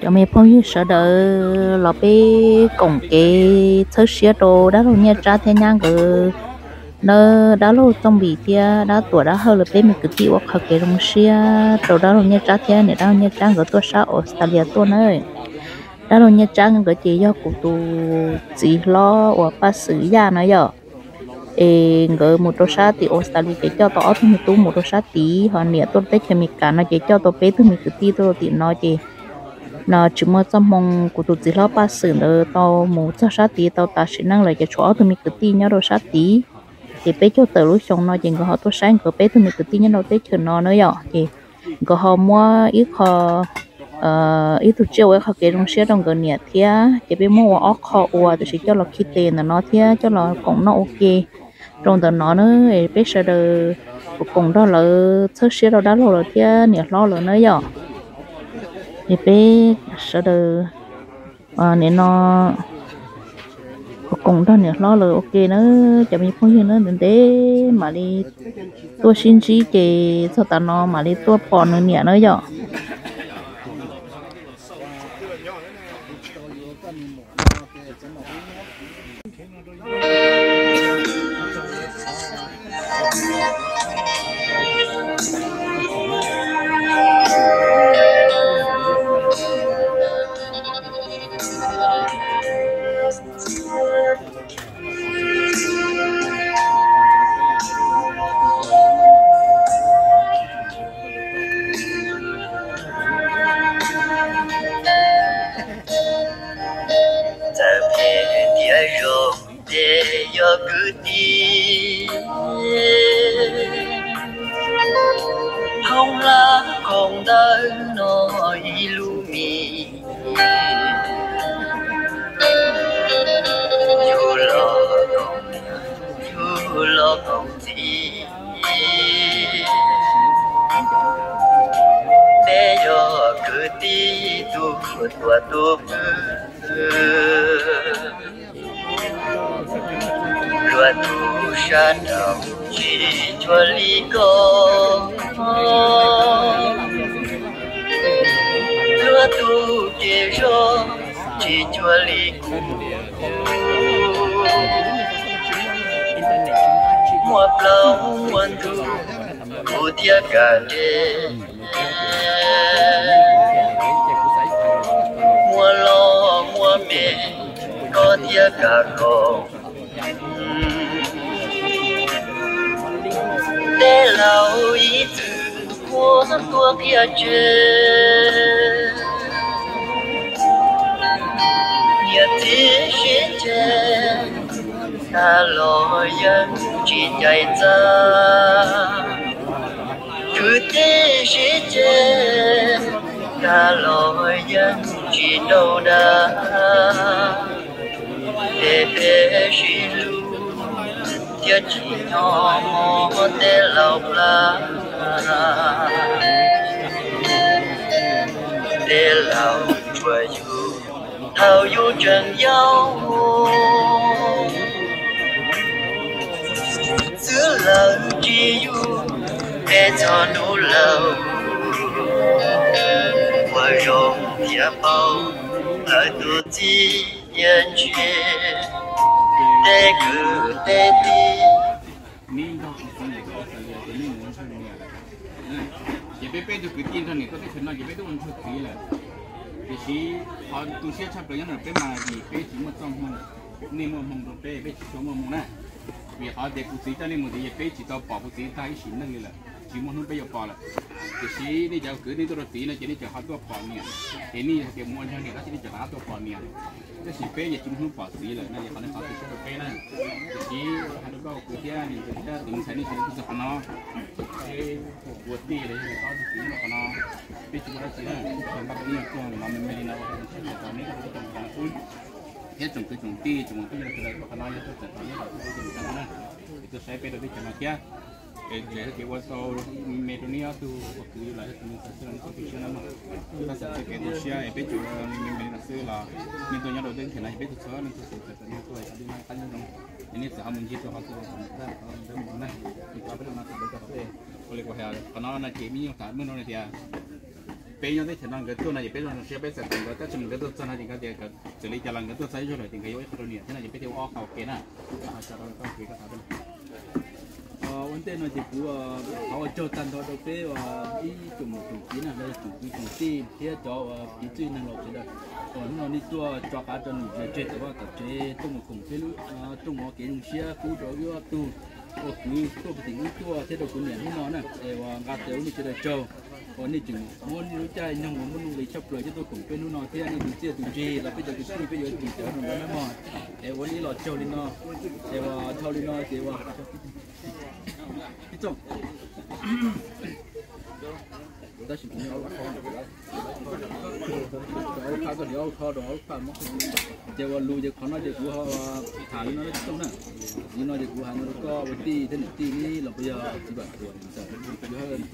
Cov me phooj ywg sawv daws, los peb koom kev txhawb siab rau dab laug Nyiaj Tsab thiab nyab nkawd nawb. Dab laug Txooj Npis thiab dab Tuam Dab Hawj lawv peb me kwv tij ua qhov kev zoo siab rau dab laug Nyiaj Tsab thiab niam dab laug Nyiaj Tsab nkawd tuaj sab Australia tuaj nawb. Dab laug Nyiaj Tsab nkawd ces yog kuv tus txiv hlob uas Paj Xwm Yaj na yom. Es nkawd mus rau sab tim Australia ces coj tau ob tug me tub mus rau sab tid, ho niam tuaj teb chaws Amelikas no ces coj tau peb tug me kwv tij tuaj rau tim no ces no tsis muaj txoj hmoo, kuv tus txiv hlob Paj Xwm ntawd tau mus txog sab tid tau tas sim neej lawm ces tshuav ob tug me kwv tij nyob rau sab tid. Ces peb caug tawm lub xyoo no ces nkawd ho tuaj saib nkawd peb tug me kwv tij nyob rau teb chaws no na yom. Ces nkawd ho muab ib qho, ib tug tsiaj ua ib qho kev zoo siab rau nkawd niam thiab, ces peb muab ua ob qho ua tiam sis coj los khi tes ntawm no thiab coj los koom noj ua ke rau ntawm no na. Peb sawv daws koom nrog lawv txhawb siab rau dab laug lawv thiab niam hlob lawv na yom. Es peb sawv daws nim no koom nrog niam hlob lawv ua ke na, cov me phooj ywg na, ntev ntev mam li tuaj sib ntsib ces txog tav no mam li tuaj pom nws niam na yom. Txawm phem tiag zoo ces yog kwv tij, thoob lab koom ntawm no ib lub mis, yug los koom, yug los koom txiv. Peb yog kwv tij tus tuam tus pwm, luag tus sab nraud tsis cuag li koj, luag tus kev zog tsis cuag li kuv. Muaj plaub muaj ntug, kuv thiab Kam Dej, muaj loj muaj me, koj thiab Kam Kaus. Tej laus ib txwm muab tuaj qhia tseg, niam txiv sib ceg, tag los yeej tsis cais txaj. Kwv tij sib ceg, tag los yeej tsis rau dag. Ces peb sib hlub thiab tsim nyog mus tej laus plab. Tej laus tsuas yug thaum yus tseem yau, xwb lawm tsis yug peb txog hnub laus. Ua zoo thiab paub lawv tus txiv tiag ntshe, tej kwv tej tij. Ces peb peb tug kwv tij nrog niam tuaj teb chaws no ces peb twb ua ntsuag txiv lawm. Tiam sis qhov tu siab tshaj plaws nyob ntawm peb mas vim peb tsis muaj txoj hmoo, nej muaj hmoo rau peb, peb tsis tshua muaj hmoo na. Vim qhov tias kuv txiv coj nej mus ntxiv ces peb tsis tau pom kuv txiv tag ib sim neej li lawm, tsis muaj hnub peb yuav pom lawm. Tiam sis nej cov kwv nej tuaj rau txiv no ces nej tseem ho tuaj pom niam, ces nej yog tias mus ua ntsuag niam tab sis nej tseem ho tuaj pom niam. Tab sis peb yeej tsis muaj hnub pom txiv lawm na, yog qhov nej qhov tu siab rau peb na. Tiam sis hais rau koj kwv thiab niam ntxawm thiab tus ntxhais nej tseem tuaj txog qhov no, peb ua tij los yog qhov txiv qhov no, peb tsis muaj dab tsi na, tsuas npaj peb ib nyuag tuaj los me me li no ua hauj lwm tshaj plaws rau neb tsoom kwv tsoom tij tsoom phooj ywg sawv daws, qhov no yog tuaj txog thaum neb los tuaj ua tij mus tag no na, es tuaj saib peb rau teb chaws no thiab. Es tseem yog kev ua tau me me rau neb ob tug ua kwv los yog tus me ntxhais xwb los neb txhob tu siab na mog. Txhob xav txog kev tu siab es peb tsuas ua me me li no xwb los nej tuaj nyob rau teb chaws no es peb txhua txhua leej txhua tus txawm tau neb tuaj es qhov twg noj qab nyob zoo, es nej txawm ho mus ncig rau qhov twg los txawm mus tag qhov ntawd mus na. Ces tau peb los no txawm peb tau qhov tej ua li kuv hais, qhov no no ces me nyuam tham meej no tias Peb nyob teb chaws no nkawd tuaj no ces peb zoo siab peb txais tos nkawd, tab sis nkawd tuaj txog no ces nkawd tias txawm li cas los nkawd tuaj txog ib zaug lawm ces nkawd yuav ua ib qho rau niam thiab no ces peb thiaj ua ob qho ua ke na. Ua ntej no ces kuv thov ua tsaug tag nrho rau peb ib tsoom niam tsoom txiv na, los tsoom kwv tsoom tij thiab cov kwv tij neeg laus sawv daws uas hnub no nej tuaj tso qav rau nws tseg tom vaj tom tsev tuaj mus koom peb lub rooj mov kev zoo siab pub rau wb ob tug ua kwv tuaj puag tim wb tuaj thiab rau kuv niam hnub no na. Es uas nqa tes ua nej sawv daws tsaug uas nej tseem muab nej lub caij nyoog uas muaj nuj nqis tshaj plaws coj tuaj koom peb hnub no thiab nej tus txiaj tus ntsig los peb cov kwv tij peb yuav tsis tawm mus lawm na mog. Es ua li los tsaug li no, es uas dhau li no ces uas ib txooj tab sis kuv nyob ua qho, rau ob lub phaj koj hliv ob lub phaj rau ob lub phaj mog. Ces uas lus ces qhov no ces kuv ho tham li no ib txooj na. Li no ces kuv hais no rau koj ua tij thiab niam tij ne los puas yog txiv Vam Tuam niam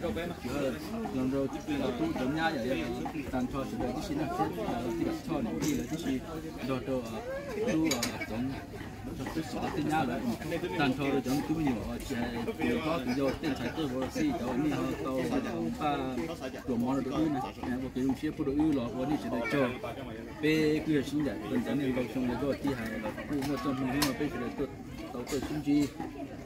ntxawm, txiv Hawj, los rau tub cov nyab yog tag nrho sawv daws tib si na, thiab tij Vam Choj niam tij lawv tib si nrog rau tub Txoov, tub Xov tej nyab lawv tag nrho rau cov me tub me nyuam uas tsis hais tus hlob tus yau tej ntxhais tej vauv los xij cov uas nej ho tau npaj pluas mov no rau wb na, ua kev zoo siab pub rau wb los ua nej sawv daws tsaug. Peb kuj yog sib ncaim rau ntawm nej ntau xyoo lawm koj tij hais los kuj muaj txoj hmoo hnub no peb sawv daws tuaj tau tuaj sib ntsib.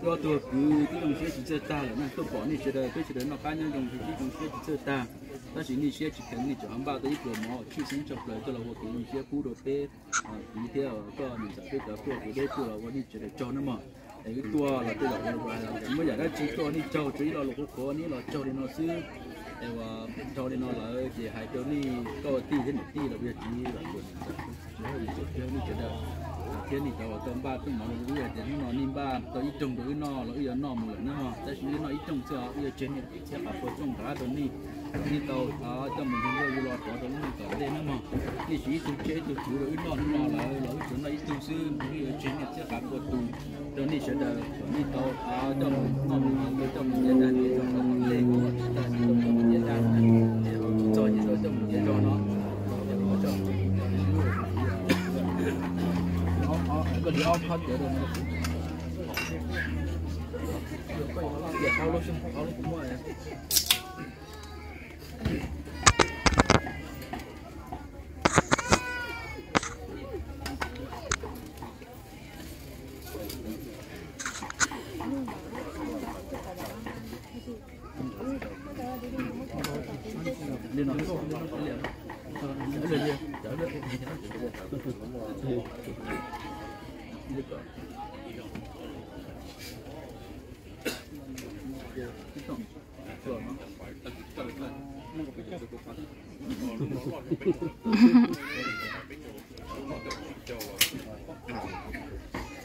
Wb ob tug kwv tij zoo siab tsis txawj tag lawm na, tuaj pom nej sawv daws peb sawv daws noj qab nyob zoo tib zoo siab tsis txawj tag. Tab sis nej siab tsis kheev nej tseem ho npaj tau ib pluas mov tshwj xeeb tshaj plaws coj los ua kev zoo siab pub rau peb kwv thiab koj niam ntxawm peb cov tuaj kev deb tuaj los ua nej sawv daws tsaug na mog. Es wb tuaj los tej zaum tsis muaj yam dab tsi tuaj ua nej tsaug, tsuas ib lo lus qhuav qhuav nej los tsaug li no xwb. Es uas dhau li no lawm ces hais rau nej koj tij thiab niam tij los puas yog txiv Vam Tuam niam ntxawm, txiv Hawj niam ntxawm thiab nej sawv daws thiab nej cov uas tau npaj rooj mov rau wb hais tias hnub no nej npaj tau ib rooj rau wb noj los wb yuav noj mus lawm na mog, tab sis wb noj ib rooj xwb os, wb yuav tseg nej txhiab qav pua rooj rov qab rau nej. Nej tau coj mus nrog yus los rov rau lub neej tom ntej na mog. Nej siv ib tug tsiaj ib tug kwv rau wb noj hnub no lawm los wb tsuas noj ib tug xwb, wb yuav tseg nej txhiab qav pua tus rau nej sawv daws kom nej tau coj mus noj mus haus, coj mus ntiav dag ntiav zog tom ntej, tsis tag ces tau coj mus ntiav dag, tsis txog ces tau coj mus ntiav zog no. Koj li ob phab cawv rau no, ob lub xwb, ob lub kuv muaj.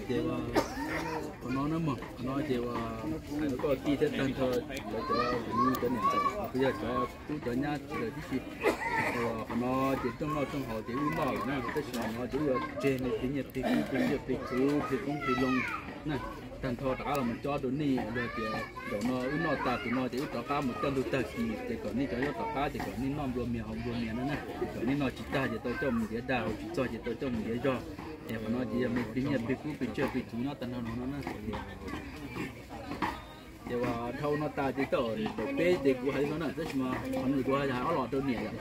Ces qhov no na mog, qhov no ces uas hais rau koj tij thiab tag nrho lawv cov kwv cov niam ntxawm, kuj yog cov tub cov nyab sawv daws tib si. Qhov no ces rooj noj rooj haus ces wb noj lawm na, tab sis qhov no ces wb yuav tseg nej plig nyiaj plig kub plig tsiaj plig txhuv plig koob plig loo na, tag nrho rov qab los mus cob rau nej. Yog tias zaum no wb noj tas tus no ces wb rov qab mus coj ntug tag kis ces kom nej cov nyob tom qab ces kom nej noj nplua mias haus nplua mias no na, kom nej noj tsis tag ces tau coj mus ntiav dag, haus tsis txog ces tau coj mus ntiav zog. Es qhov no ces yog me plig nyiaj plig kub plig tsiaj plig txhuv nyob tag nrho no no na. Ces uas dhau no tas ces tawm peb ces kuv hais li no na, tab sis mas qhov no kuv hais ob los rau niam,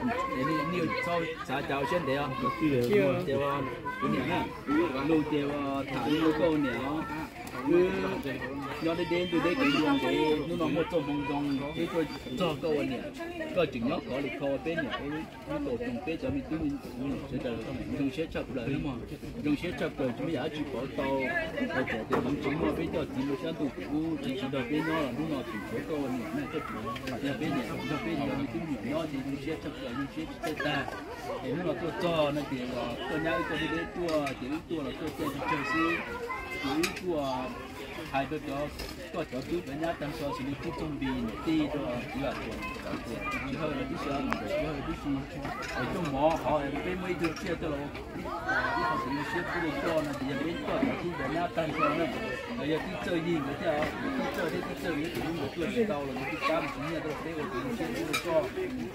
nej txhob xav cas ua siab ntev os. Ces uas kuv niam na, lus ces uas tham li no koj ua niam os, wb nyob deb deb ntuj deb kev ua ntev, hnub no muaj txoj hmoo zoo peb tuaj txog koj ua niam, koj tseem nyob khov li kho peb niam, wb kaus toom peb cov me tub me nyuam sawv daws zoo siab tshaj plaws na mog. Zoo siab tshaj plaws tsis muaj yam dab tsi pov tau, hais txawm tias tsis muaj peb coj txiv mus sab ntuj ub txiv tsis nrog peb nyob los hnub no tseem tshuav koj ua niam na, koj tseem yog peb niam, nrog peb cov me tub me nyuam nyob ces zoo siab tshaj plaws, zoo siab tsis txawj tag. Es hnub no tuaj txog no ces uas koj nyab wb tuaj deb deb tuaj ces wb tuaj los tuaj caij tsawg xwb, ces wb tuaj hais rau cov, koj cov tub cov nyab tag nrho xws li tub Txooj Npis niam tij rau txiv Vam Tuam, Txiv Hawj lawv tib si, niam ntxawm Txiv Hawj tib si, es rooj mov qhov peb muaj ib tug tsiaj coj los ib qho xwm zoo siab pub rau koj no ces yog peb koj cov tub cov nyab tag nrho na, yog tib txawj yig nkawd thiab, tib txawj thiab tib txawj nkawd tus ub nkawd tuaj tsis tau los nkawd tib pab mus siv nyiaj tuaj rau peb ua kev zoo siab pub rau koj.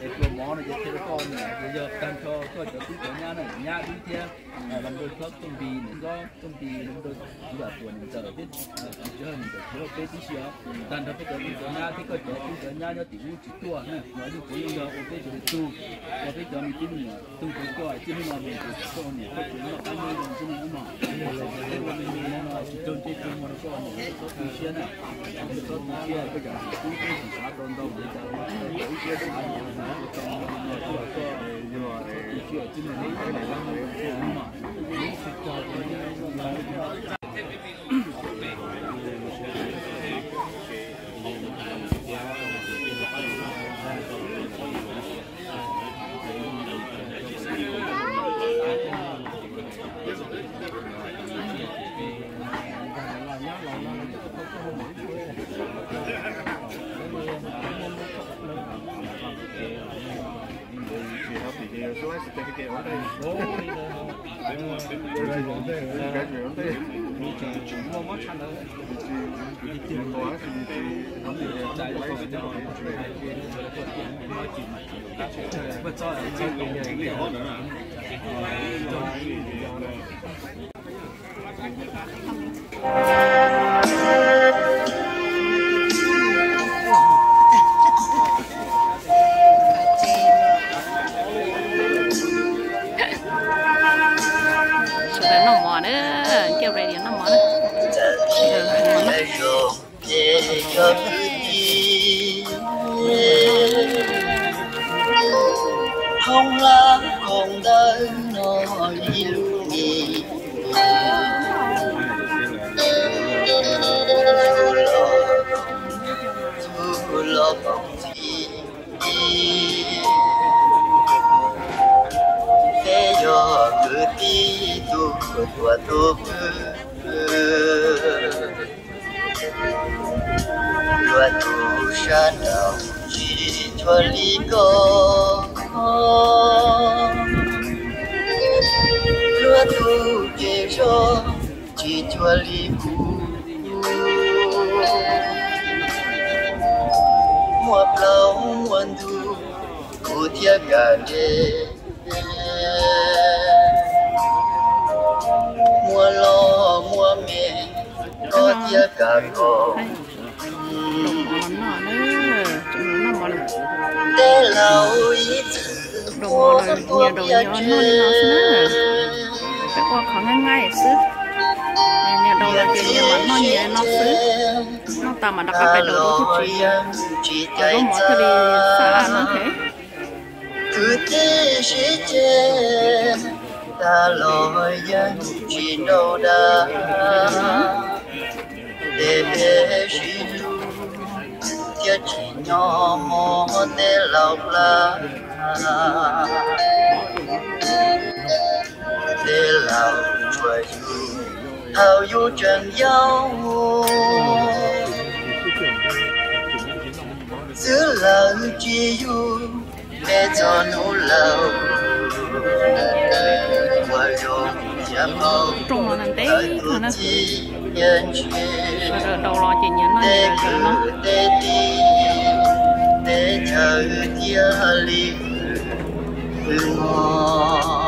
Es pluas mov no ces qhia rau koj niam ces yog tag nrho koj cov tub cov nyab na, nyab wb thiab los rau tub Txooj Npis niam tub Txooj Npis los rau txiv Vam Tuam niam ntxawm thiab txiv Hawj niam ntxawm Txiv Hawj peb tib si os. Tag nrho peb cov tub cov nyab thiab koj cov tub cov nyab nyob tim ub tsis tuaj Los yog kuv li ntawd ua peb cov tug, ua peb cov me tub me nyuam tug rau koj, txij hnub no mus koj ua niam koj tsev noj qab nyob zoo xwb nawb mog. Peb ua me me no tsis raug ntsej raug muag rau koj ua niam koj txhob tu siab na. Txhob tu siab, koj cov niam tub peb tsis xav tau ntau li cas, ua ib siab xav ua tau no koj txhob tu siab, txij no peb cov niam koj ua niam koj tsev noj qab nyob zoo xwb nawb mog. She helped you here. So I certificate one day. Graduate one day. Did you, did you, oh, I see. Did you help me here? Sawv daws noj mov na, Nkauj Radio noj mov na. Ces yog kwv tij hoob lab koom ntawv no ib lub me los, los koom ntxiv. Peb yog kwv tij tus tuaj tus pw, luag tus sab nraud tsis cuag li koj, luag tus kev zog tsis cuag li kuv. Muaj plaub muaj ntug kuv thiaj kam nres, muaj loj muaj me koj thiaj kam kom. Tej laus ib txwm ua nyias daus nyias noj li no xwb na. Peb ua qhov nqaij nqaij xwb. Nyias daus los ces nyias mam noj nyias no xwb. Noj tas mam rov qab pais daus dua thiaj tsis, cov zaub mov thiaj li xab ab no. Kwv tij sib ceg tas los yeej tsis nrau dag, ces peb sib hlub thiaj tsis nyob hmo tej laus plab. Tej laus tsuas yug thaum yus tseem yau, xwb lawm tsis yug peb txog hnub laus, ua zoo cia paub tawm tus txij ntse, sawv daws daus los ces nyias noj nyias daus no. Tej kwv tej tij, teb chaws thiaj li hwm hmo.